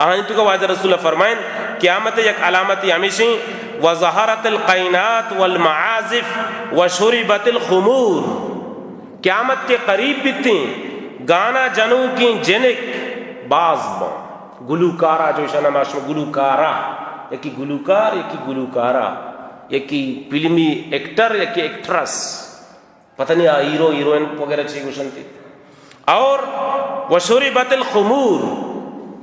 آہانی توکا واجہ رسول اللہ فرمائن، قیامت یک علامتی ہمیشیں، وظہرت القینات والمعازف وشربت الخمور۔ قیامت کے قریب بیتیں، گانا جنوکیں جنک باز باں۔ گلوکارا جو اشانا ما شما گلوکارا، یکی گلوکار، یکی گلوکارا، یکی فلمی ایکٹر، یکی ایکٹرس۔ پتہ نہیں آ ہیرو ہیروئن وغیرہ چی گوشنتی۔ اور وشربت الخمور،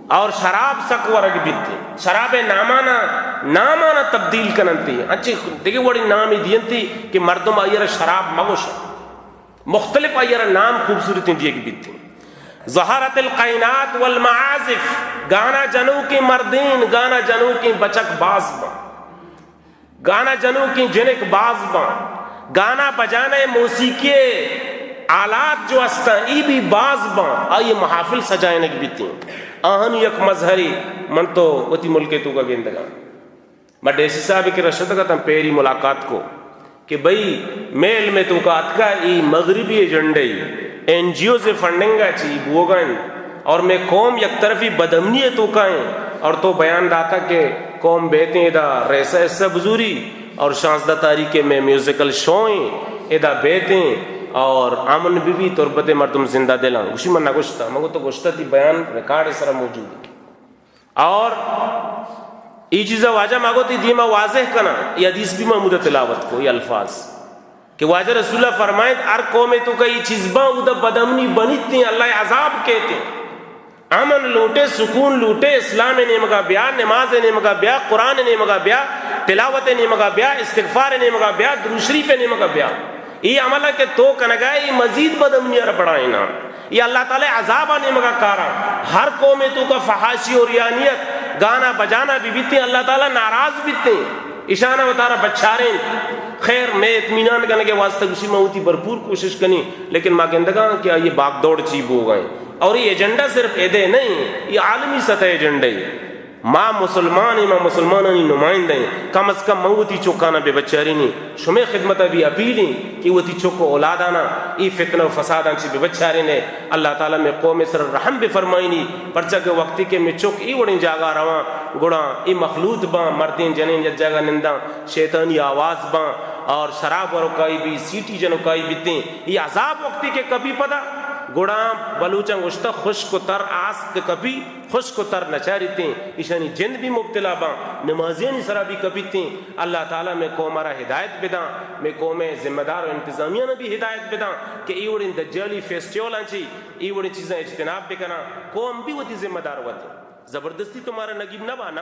اور شراب سک ورگ بیتی۔ شراب نامانا، نامانا تبدیل کننتی۔ انچی دیگه وڑی نامی دینتی کہ مردم آئیرا شراب مگوشن۔ مختلف آئیرا نام خوبصورتیں دیگ بیتی۔ ظہرت القینات والمعازف، گانا جنوکیں مردین، گانا جنوکیں بچک باز باں۔ گانا جنوکیں جنک باز باں، گانا بجانا موسیقی آلات جو استاں، ای بھی باز باں، آئی محافل سجائنگ بیتیں۔ آہن یک مظہری من تو وتی ملک توکا گندگاں۔ ما ڈی سی صاحب کہ رشتگا تاں پیری ملاقات کو کہ بھئی، میل میں توکا اتکا، ای مغربی ایجنڈے، این جی اوز فنڈنگ چی بوگا انت۔ اور مئے قوم یک طرفی بدامنی ء توکا ایں اور تو بیان داتا کہ قوم بیتیں ادا ریسہ حصہ بزوری اور شانزدہ تاریخ ء مئے میوزیکل شو ایں، ادا بیتیں اور امن بہ بی، تربت ء مردم زندہ دلاں۔ گوشی من نہ گوشتا، من گو تو گوشتا، تی بیان ریکارڈ ء سرا موجود۔ اور ای چیزا واجہ ما گو تی دیما واضح کنا، ای حدیث بھی محمود تلاوت کو، ای الفاظ کہ واجہ رسول اللہ فرمائیت، ہر قوم توکا ای چیز باں، اودا بدامنی بنیتیں، اللہ عذاب کیتیں۔ امن لوٹے، سکون لوٹے، اسلام نیمگا بیا، نماز نیمگا بیا، قرآن نیمگا بیا، تلاوت نیمگا بیا، استغفار نیمگا بیا، درود شریف نیمگا بیا۔ ای عمل کہ تو کنگا، ای مزید بدامنی را بڑھائینا۔ ای اللہ تعالی عذاب نیمگا کارا۔ ہر قوم توکا فحاشی اور یانیت، گانا بجانا بھی بیتیں، اللہ تعالی ناراض بیتیں۔ اشانا وتارا بچاریں۔ خیر، میں اطمینان کنگے واسطہ گوشی ما وتی بھرپور کوشش کنی، لیکن ما گندگاں کہ آئی باغ دوڑ چی بوگا ایں۔ اور یہ ایجنڈا صرف ادے نہیں، یہ عالمی سطح ایجنڈا ہے۔ ما مسلمان ایں، ما مسلمانانی نمائندہ ایں، کم از کم من وتی چکانا بہ بچارینی۔ شمے خدمتا بھی اپیل ایں کہ وتی چک و اولادانا ای فتنہ و فساداں چی بہ بچارینے۔ اللہ تعالی مئے قوم سر رحم بہ فرمائینی، پرچا کہ وقتی کہ مئے چک ای وڑیں جاگہ رواں، گڑا ای مخلوط باں، مردیں جنین یک جاگہ ننداں، شیطانی آواز باں اور شراب ورکائی بھی، سیٹی جنکائی بیتیں۔ ای عذاب وقتی کہ کپی پدا، گڑا بلوچاں گوشتہ خشک و تر آس کہ کپی، خشک و تر نچاریتیں، ایشانی جند بھی مبتلا باں، نمازیانی سرا بھی کپیتیں۔ اللہ تعالی مئے قوم را ہدایت بداں، مئے قوم ذمہ دار و انتظامیہ نا بھی ہدایت بداں کہ ای وڑیں دجالی فیسٹیولاں چی، ای وڑیں چیزاں اجتناب بکناں۔ قوم بھی وتی ذمہ دار وت زبردستی تو مارا نگیب نہ بانا،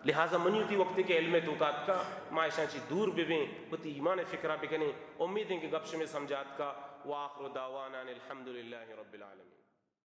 لہذا منی وتی وقتی کہ علم توکا اتکا، ما ایشاں چی دور ببیں، وتی ایمان فکرا بکنیں۔ امید ایں کہ گپ شمے سمجھا اتکا۔ وآخر دعوانا ان الحمد للہ رب العالمین۔